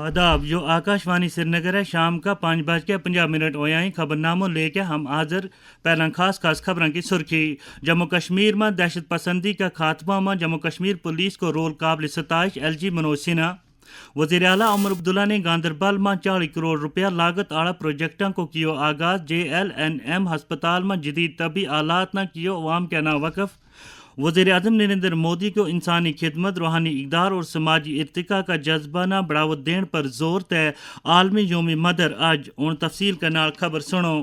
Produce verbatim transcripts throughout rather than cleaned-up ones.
آداب، یوہ آکاشوانی سرینگر ہے۔ شام کا پانچ بج کے پنجاہ منٹ ہویا ہیں۔ خبرنامو لے کے ہم حاضر۔ پہلاں خاص خاص خبراں کی سرخی۔ جموں کشمیر ما دہشت پسندی کا خاتمہ ما جموں کشمیر پولیس کو رول قابل ستائش، ایل جی منوج سنہا۔ وزیر اعلیٰ عمر عبداللہ نے گاندربل ما چالیس کروڑ روپیہ لاگت آڑا پروجیکٹاں کو کیو آغاز، جے ایل این ایم ہسپتال ما جدید طبی آلات نا کیو عوام کے نا وقف۔ وزیر اعظم نریندر مودی کو انسانی خدمت، روحانی اقدار اور سماجی ارتقا کا جذبہ نا بڑھاوت دین پر زور تے عالمی یوم مدر اج۔ ہن تفصیل کے نال خبر سنو۔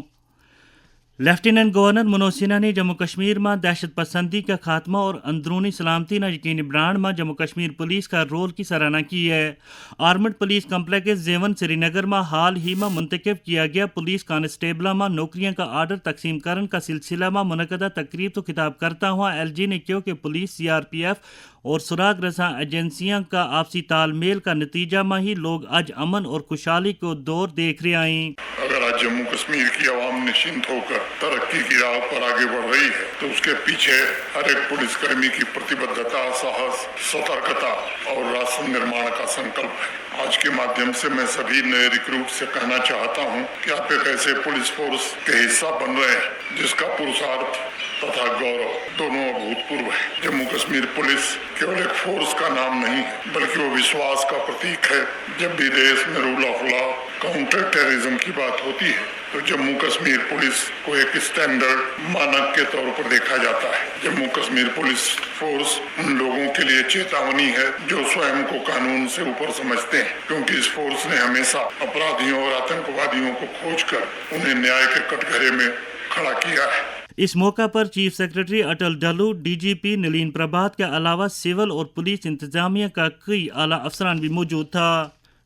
لیفٹیننٹ گورنر منوج سنہا نے جموں کشمیر ما دہشت پسندی کا خاتمہ اور اندرونی سلامتی نا یقینی بنان ما جموں کشمیر پولیس کا رول کی سراہنا کی ہے۔ آرمڈ پولیس کمپلیکس زیون سرینگر ما حال ہی ما منتخب کیا گیا پولیس کانسٹیبلاں ما نوکریاں کا آرڈر تقسیم کرن کا سلسلہ ما منعقدہ تقریب تو خطاب کرتا ہوا ایل جی نے کہیو کہ پولیس، سی آر پی ایف اور سراغ رساں ایجنسیاں کا آپسی تال میل کا نتیجہ ما ہی لوگ اج امن اور خوشحالی کو دور دیکھ رہیا ہیں۔ اگر آج جموں کشمیر کی عوام نشچنت ہو کر ترقی کی راہ پر آگے بڑھ رہی ہے تو اس کے پیچھے ہر ایک پولیس کرمی کی پرتیبدھتا، ساہس، سترکتا اور راشٹر نرماڑ کا سنکلپ ہے۔ آج کے مادھیم سے میں سبھی نئے ریکروٹ سے کہنا چاہتا ہوں کہ آپ ایک ایسے پولیس فورس کے حصہ بن رہے ہیں جس کا پورسارتھ تتھا گورو دونوں ابھوتپورو ہے۔ جموں کشمیر پولیس کیول ایک فورس کا نام نہیں ہے بلکہ وہ وشواس کا پرتیک ہے۔ جب بھی دیش میں رول آف لا، کاؤنٹر ٹیررزم کی بات ہوتی ہے تو جموں کشمیر پولیس کو ایک اسٹینڈرڈ مانک کے طور پر دیکھا جاتا ہے۔ جموں کشمیر پولیس فورس ان لوگوں کے لیے چیتاونی ہے جو سوئم کو قانون سے اوپر سمجھتے ہیں، کیونکہ اس فورس نے ہمیشہ اپرادھیوں اور آتنکوادیوں کو کھوج کر انہیں نیائے کے کٹگھرے میں کھڑا کیا ہے۔ اس موقع پر چیف سیکرٹری اٹل ڈلو، ڈی جی پی نلین پربھات کے علاوہ سول اور پولیس انتظامیہ کا کئی اعلیٰ افسران بھی موجود تھا۔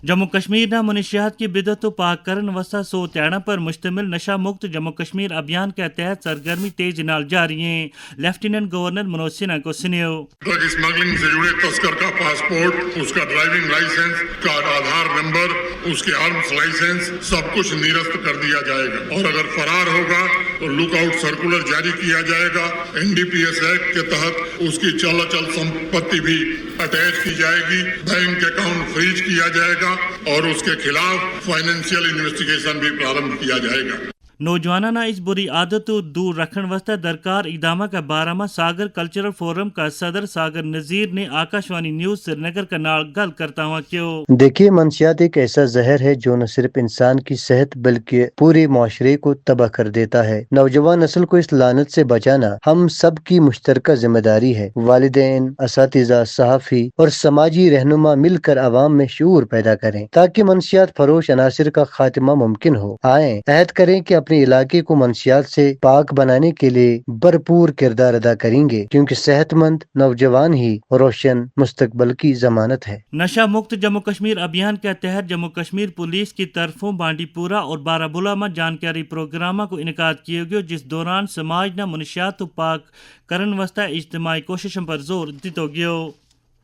جموں کشمیر نا منشیات کی بدعت و پاک کرن وسطی سو تیاڑاں پر مشتمل نشہ مکت جموں کشمیر ابھیان کے تحت سرگرمی تیزی نال جاری ہیں۔ لیفٹیننٹ گورنر منوج سنہا کو سنیو۔ ڈرگ اسمگلنگ سے جڑے تسکر کا پاسپورٹ، اس کا ڈرائیونگ لائسنس، کا آدھار نمبر، اس کے آرمز لائسنس، سب کچھ نرست کر دیا جائے گا اور اگر فرار ہوگا تو لک آؤٹ سرکولر جاری کیا جائے گا۔ این ڈی پی ایس ایکٹ کے تحت اس کی چل اچل سمپتی بھی اٹیچ کی جائے گی۔ بینک اکاؤنٹ فریز کیا جائے گا اور اس کے خلاف فنانشل انویسٹیگیشن بھی پرارمب کیا جائے گا۔ نوجواناں نا اس بری عادت تو دور رکھن واسطے درکار اقدامات کا بارہ ما ساگر کلچرل فورم کا صدر ساگر نذیر نے آکاشوانی نیوز سرینگر کا نال گل کرتا ہوا کہیو۔ دیکھیے، منشیات ایک ایسا زہر ہے جو نہ صرف انسان کی صحت بلکہ پورے معاشرے کو تباہ کر دیتا ہے۔ نوجوان نسل کو اس لعنت سے بچانا ہم سب کی مشترکہ ذمہ داری ہے۔ والدین، اساتذہ، صحافی اور سماجی رہنما مل کر عوام میں شعور پیدا کریں تاکہ منشیات فروش عناصر کا خاتمہ ممکن ہو۔ آئیں عہد کریں کہ اپنے علاقے کو منشیات سے پاک بنانے کے لیے بھرپور کردار ادا کریں گے، کیونکہ صحت مند نوجوان ہی روشن مستقبل کی ضمانت ہے۔ نشہ مکت جموں کشمیر ابھیان کے تحت جموں کشمیر پولیس کی طرفوں بانڈی پورہ اور بارہ بلا ما جانکاری پروگراماں کو انعقاد کیو گیو، جس دوران سماج نا منشیات تو پاک کرن واسطے اجتماعی کوششوں پر زور دتو گیو۔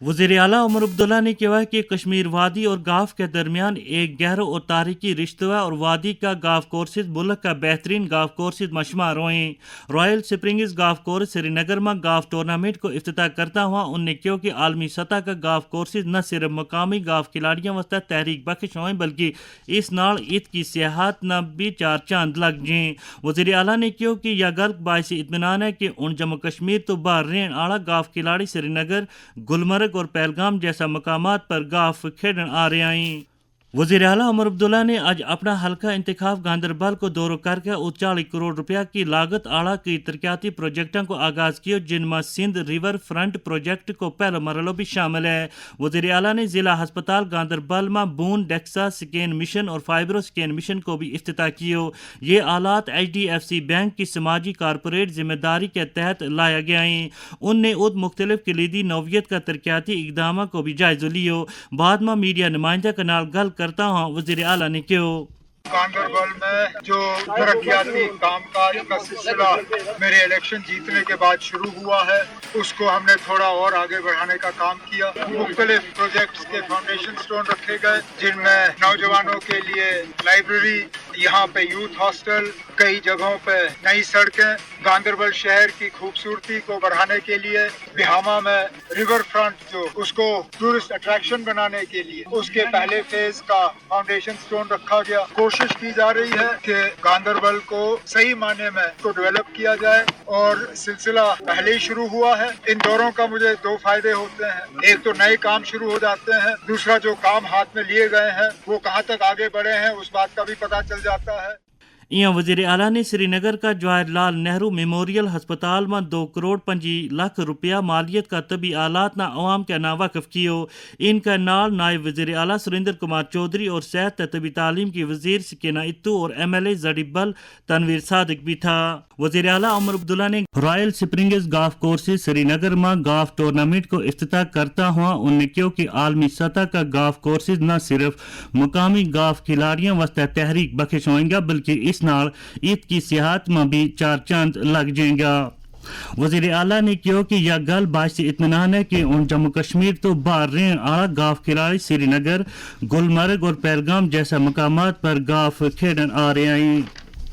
وزیر اعلیٰ عمر عبداللہ نے کہیو ہے کہ کشمیر وادی اور گاف کے درمیان ایک گہرو اور تاریخی رشتو ہے اور وادی کا گاف کورسز ملک کا بہترین گاف کورسز ما شمار ہوئیں۔ رائل سپرنگز گاف کورس سرینگر ما گاف ٹورنامنٹ کو افتتاح کرتا ہوا ان نے کہیو کہ عالمی سطح کا گاف کورسز نہ صرف مقامی گاف کھلاڑیاں واسطے تحریک بخش ہوئیں بلکہ اس نال ات کی سیاحت نا بھی چار چاند لگ جیں۔ وزیر اعلیٰ نے کہیو کہ یا گل باعث اطمینان ہے کہ ہن جموں کشمیر تو باہر رہن آڑا گاف کھلاڑی سرینگر، گلمرگ اور پہلگام جیسا مقامات پر گاف کھیڈن آ رہیا ہیں۔ وزیر اعلیٰ عمر عبداللہ نے اج اپنا حلقہ انتخاب گاندربل کو دورو کر کے ات چالیس کروڑ روپیہ کی لاگت آڑا کی ترقیاتی پروجیکٹاں کو آغاز کیو، جن ما سندھ ریور فرنٹ پروجیکٹ کو پہلو مرحلو بھی شامل ہے۔ وزیر اعلیٰ نے ضلع ہسپتال گاندربل ما بون ڈیکسا سکین مشن اور فائبرو سکین مشن کو بھی افتتاح کیو۔ یہ آلات ایچ ڈی ایف سی بینک کی سماجی کارپوریٹ ذمہ داری کے تحت لایا گیا ہیں۔ ان نے ات مختلف کلیدی نوعیت کا ترقیاتی اقداماں کو بھی جائزو لیو۔ بعد ما میڈیا نمائندہ کے نال گل کرتا ہوا وزیر اعلیٰ نے کہیو۔ گاندربل میں جو ترقیاتی کام کاج کا سلسلہ میرے الیکشن جیتنے کے بعد شروع ہوا ہے، اس کو ہم نے تھوڑا اور آگے بڑھانے کا کام کیا۔ مختلف پروجیکٹس کے فاؤنڈیشن سٹون رکھے گئے، جن میں نوجوانوں کے لیے لائبریری، یہاں پہ یوتھ ہاسٹل، کئی جگہوں پہ نئی سڑکیں، گاندربل شہر کی خوبصورتی کو بڑھانے کے لیے بہاما میں ریور فرنٹ جو اس کو ٹورسٹ اٹریکشن بنانے کے لیے اس کے پہلے فیز کا فاؤنڈیشن سٹون رکھا گیا۔ کوشش کی جا رہی ہے کہ گاندربل کو صحیح معنی میں اس کو ڈیولپ کیا جائے، اور سلسلہ پہلے ہی شروع ہوا ہے۔ ان دوروں کا مجھے دو فائدے ہوتے ہیں، ایک تو نئے کام شروع ہو جاتے ہیں، دوسرا جو کام ہاتھ میں لیے گئے ہیں وہ کہاں تک آگے بڑھے ہیں اس بات کا بھی پتہ چل جاتا ہے۔ ایاں وزیر اعلیٰ نے سری نگر کا جواہر لال نہرو میموریل ہسپتال ما دو کروڑ پنجی لکھ روپیہ مالیت کا طبی آلات نا عوام کے نا وقف کیو۔ ان کا نال نائب وزیر اعلیٰ سریندر کمار چوہدری اور صحت تے طبی تعلیم کی وزیر سکینہ اتو اور ایم ایل اے زڑی بل تنویر صادق بھی تھا۔ وزیر اعلیٰ عمر عبداللہ نے رائل سپرنگز گالف کورسز سری نگر ما گالف ٹورنامنٹ کو افتتاح کرتا ہوا ان نے کہیو کہ عالمی سطح کا گالف کورسز نہ صرف مقامی گالف کھلاڑیاں واسطے تحریک بخش ہوئیں گا بلکہ اس نال ات کی سیاحت ما بھی چار چاند لگ جائیں گا۔ وزیر اعلیٰ نے کہیو کہ یا گل باعث اطمینان ہے کہ ان جموں کشمیر تو باہر رہن آڑا گالف کھلاڑی سری نگر، گلمرگ اور پہلگام جیسا مقامات پر گالف کھیڈن آ رہے ہیں۔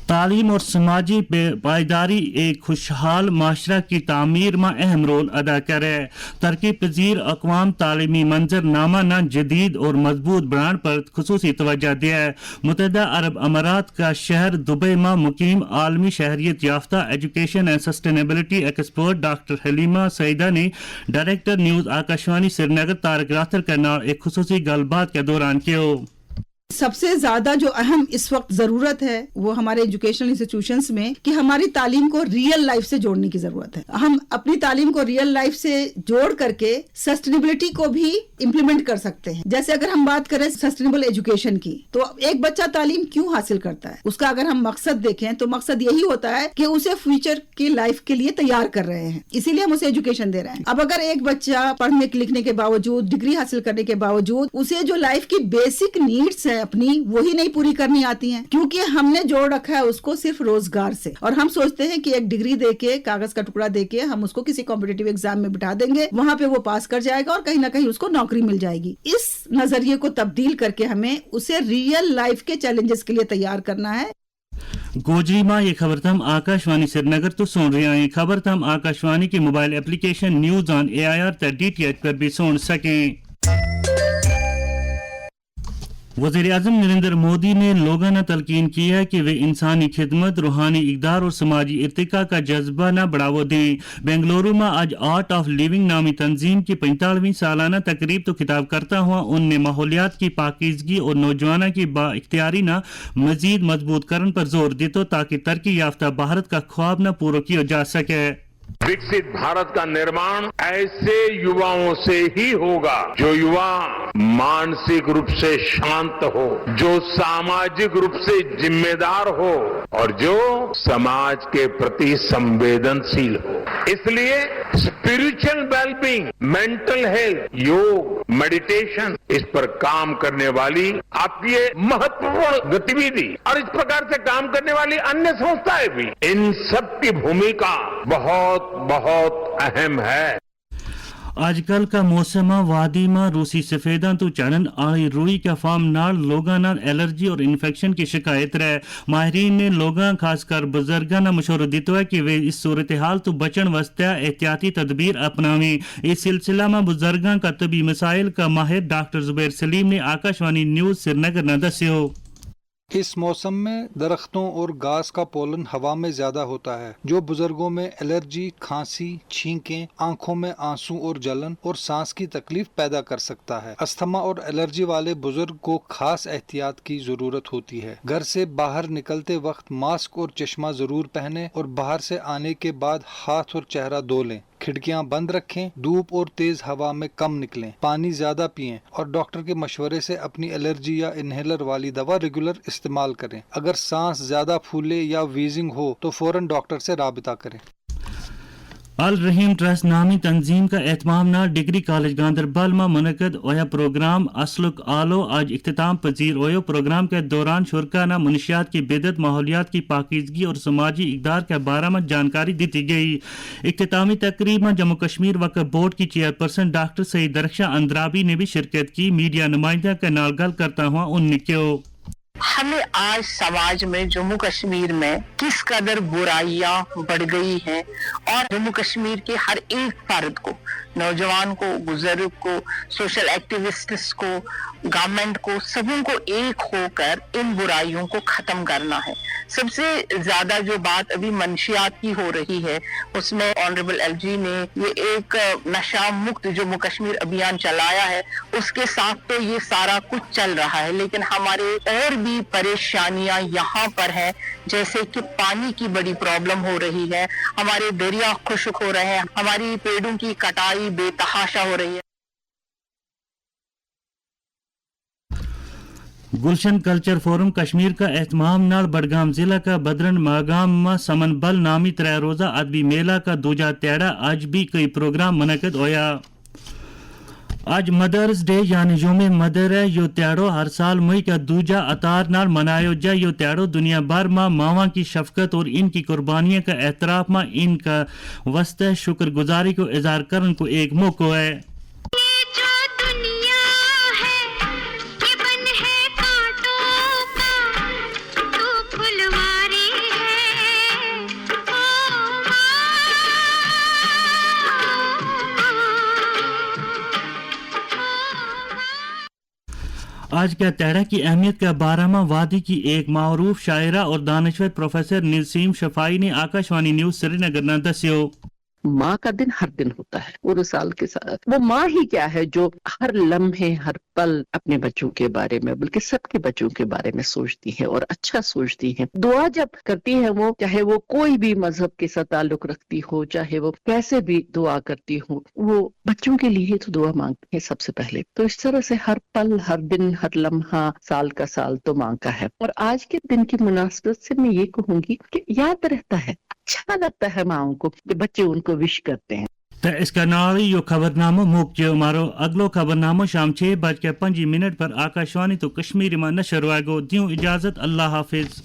تعلیم اور سماجی پائیداری ایک خوشحال معاشرہ کی تعمیر ما اہم رول ادا کرے۔ ترقی پذیر اقوام تعلیمی منظر نامہ نا جدید اور مضبوط بنان پر خصوصی توجہ دیا ہے۔ متحدہ عرب امارات کا شہر دبئی ما مقیم عالمی شہریت یافتہ ایجوکیشن اینڈ سسٹینیبلٹی ایکسپرٹ ڈاکٹر حلیمہ سعیدہ نے ڈائریکٹر نیوز آکاشوانی سری نگر طارق راتھر کے نال ایک خصوصی گل بات کے دوران کہیو۔ سب سے زیادہ جو اہم اس وقت ضرورت ہے وہ ہمارے ایجوکیشنل انسٹیٹیوشنز میں کہ ہماری تعلیم کو ریئل لائف سے جوڑنے کی ضرورت ہے۔ ہم اپنی تعلیم کو ریئل لائف سے جوڑ کر کے سسٹینیبلٹی کو بھی امپلیمنٹ کر سکتے ہیں۔ جیسے اگر ہم بات کریں سسٹینیبل ایجوکیشن کی، تو ایک بچہ تعلیم کیوں حاصل کرتا ہے؟ اس کا اگر ہم مقصد دیکھیں تو مقصد یہی ہوتا ہے کہ اسے فیوچر کی لائف کے لیے تیار کر رہے ہیں، اسی لیے ہم اسے ایجوکیشن دے رہے ہیں۔ اب اگر ایک بچہ پڑھنے لکھنے کے باوجود، ڈگری حاصل کرنے کے باوجود اسے جو لائف کی بیسک نیڈس ہیں اپنی، وہی نہیں پوری کرنی آتی ہیں، کیونکہ ہم نے جوڑ رکھا ہے اس کو صرف روزگار سے، اور ہم سوچتے ہیں کہ ایک ڈگری دے کے، کاغذ کا ٹکڑا دے کے ہم اس کو کسی کمپٹیٹیو ایگزام میں بٹھا دیں گے، وہاں پہ وہ پاس کر جائے گا اور کہیں نہ کہیں اس کو نوکری مل جائے گی۔ اس نظریے کو تبدیل کر کے ہمیں اسے ریئل لائف کے چیلنجز کے لیے تیار کرنا ہے۔ گوجری ما یہ خبر تم آکاشوانی سری نگر تو سن رہی ہیں۔ خبر تم آکاشوانی کے موبائل ایپلیکیشن نیوز آن اے آئی آر تے ڈی ٹی ایچ پر بھی سن سکیں۔ وزیر اعظم نریندر مودی نے لوگاں نا تلقین کی ہے کہ وہ انسانی خدمت، روحانی اقدار اور سماجی ارتقا کا جذبہ نا بڑھاوا دیں۔ بنگلورو ما آج آرٹ آف لیونگ نامی تنظیم کی پینتالیسویں سالانہ تقریب تو خطاب کرتا ہوا ان نے ماحولیات کی پاکیزگی اور نوجواناں کی با اختیاری نا مزید مضبوط کرن پر زور دیتو تاکہ ترقی یافتہ بھارت کا خواب نا پورو کیو جا سکے۔ وکست بھارت کا نرمان ایسے یواؤں سے ہی ہوگا جو یوا مانسک روپ سے شانت ہو، جو ساماجک روپ سے ذمہ دار ہو اور جو سماج کے پرتی سنویدنشیل ہو۔ اس لیے اسپریچل ویلبینگ، مینٹل ہیلتھ، یوگ، میڈیٹیشن، اس پر کام کرنے والی آپ یہ مہتوپورن گتیویدھی اور اس پرکار سے کام کرنے والی انیہ سنستھائیں بھی، ان سب کی بھومیکا بہت بہت اہم ہے۔ آج کل کا موسم وادی ما روسی سفیداں تو چڑھن آئی روئی کا فارم نال لوگاں نال الرجی اور انفیکشن کی شکایت رہ۔ ماہرین نے لوگاں خاص کر بزرگاں نا مشورو دیتو ہے کہ وہ اس صورتحال تو بچن واسطے احتیاطی تدبیر اپناویں۔ اس سلسلہ ما بزرگاں کا طبی مسائل کا ماہر ڈاکٹر زبیر سلیم نے آکاشوانی نیوز سری نگر نا دسیو۔ اس موسم میں درختوں اور گاس کا پولن ہوا میں زیادہ ہوتا ہے، جو بزرگوں میں الرجی، کھانسی، چھینکیں، آنکھوں میں آنسو اور جلن اور سانس کی تکلیف پیدا کر سکتا ہے۔ استھما اور الرجی والے بزرگ کو خاص احتیاط کی ضرورت ہوتی ہے۔ گھر سے باہر نکلتے وقت ماسک اور چشمہ ضرور پہنیں اور باہر سے آنے کے بعد ہاتھ اور چہرہ دھو لیں۔ کھڑکیاں بند رکھیں، دھوپ اور تیز ہوا میں کم نکلیں، پانی زیادہ پئیں اور ڈاکٹر کے مشورے سے اپنی الرجی یا انہیلر والی دوا ریگولر استعمال کریں۔ اگر سانس زیادہ پھولے یا ویزنگ ہو تو فورا ڈاکٹر سے رابطہ کریں۔ الرحیم ٹرسٹ نامی تنظیم کا اہتمام نال ڈگری کالج گاندربل ما منعقد ہویا پروگرام اسلک آلو آج اختتام پذیر ہویو۔ پروگرام کے دوران شرکا نا منشیات کی بدعت، ماحولیات کی پاکیزگی اور سماجی اقدار کے بارہ ما جانکاری دیتی گئی۔ اختتامی تقریب ما جموں کشمیر وقف بورڈ کی چیئرپرسن ڈاکٹر سعید درخشاں اندرابی نے بھی شرکت کی۔ میڈیا نمائندہ کے نال گل کرتا ہوا ان نے کہیو۔ ہمیں آج سماج میں جموں کشمیر میں کس قدر برائیاں بڑھ گئی ہیں، اور جموں کشمیر کے ہر ایک فرد کو، نوجوان کو، بزرگ کو، سوشل ایکٹیوسٹس کو، گورنمنٹ کو، سبوں کو ایک ہو کر ان برائیوں کو ختم کرنا ہے۔ سب سے زیادہ جو بات ابھی منشیات کی ہو رہی ہے، اس میں آنریبل ایل جی نے یہ ایک نشہ مکت جموں کشمیر ابھیان چلایا ہے۔ اس کے ساتھ تو یہ سارا کچھ چل رہا ہے، لیکن ہمارے اور بھی پریشانیاں یہاں پر ہیں، جیسے کہ پانی کی بڑی پرابلم ہو رہی ہے، ہمارے دریا خشک ہو رہے ہیں، ہماری پیڑوں کی کٹائی بے تحاشا ہو رہی ہے۔ گلشن کلچر فورم کشمیر کا اہتمام نال بڑگام ضلع کا بدرن ماگام ما سمن بل نامی ترے روزہ ادبی میلہ کا دوجا تیڑا اج بھی کئی پروگرام منعقد ہویا۔ اج مدرس ڈے یعنی یوم مدر ہے۔ یوہ تیڑو ہر سال مئی کا دوجا اتار نال منایو جائے۔ یوہ تیڑو دنیا بھر ما ماواں کی شفقت اور ان کی قربانیاں کا اعتراف ما ان کا وسط شکر گزاری کو اظہار کرن کو ایک موقع ہے۔ یہ جو دنیا ہے، یہ بن ہے کانٹوں کا، تو پھلواری ہے۔ آج کا تہڑا کی اہمیت کا بارہ ما وادی کی ایک معروف شاعرہ اور دانشور پروفیسر نسیم شفائی نے آکاشوانی نیوز سری نگر نا دسیو۔ ماں کا دن ہر دن ہوتا ہے، پورے سال کے ساتھ وہ ماں ہی کیا ہے جو ہر لمحے ہر پل اپنے بچوں کے بارے میں، بلکہ سب کے بچوں کے بارے میں سوچتی ہیں اور اچھا سوچتی ہیں۔ دعا جب کرتی ہیں وہ، چاہے وہ کوئی بھی مذہب کے ساتھ تعلق رکھتی ہو، چاہے وہ کیسے بھی دعا کرتی ہو، وہ بچوں کے لیے تو دعا مانگتی ہیں سب سے پہلے۔ تو اس طرح سے ہر پل، ہر دن، ہر لمحہ، سال کا سال تو ماں کا ہے۔ اور آج کے دن کی مناسبت سے میں یہ کہوں گی کہ یاد رہتا ہے، اچھا لگتا ہے ماؤں کو کہ بچے ان کو وش کرتے ہیں۔ تے اس کا نال ہی یوہ خبرنامو موک جیو۔ مارو اگلو خبرنامو شام چھ بج کے پنجی منٹ پر آکاشوانی تو کشمیری ما نشر ہوئے گو۔ دیوں اجازت، اللہ حافظ۔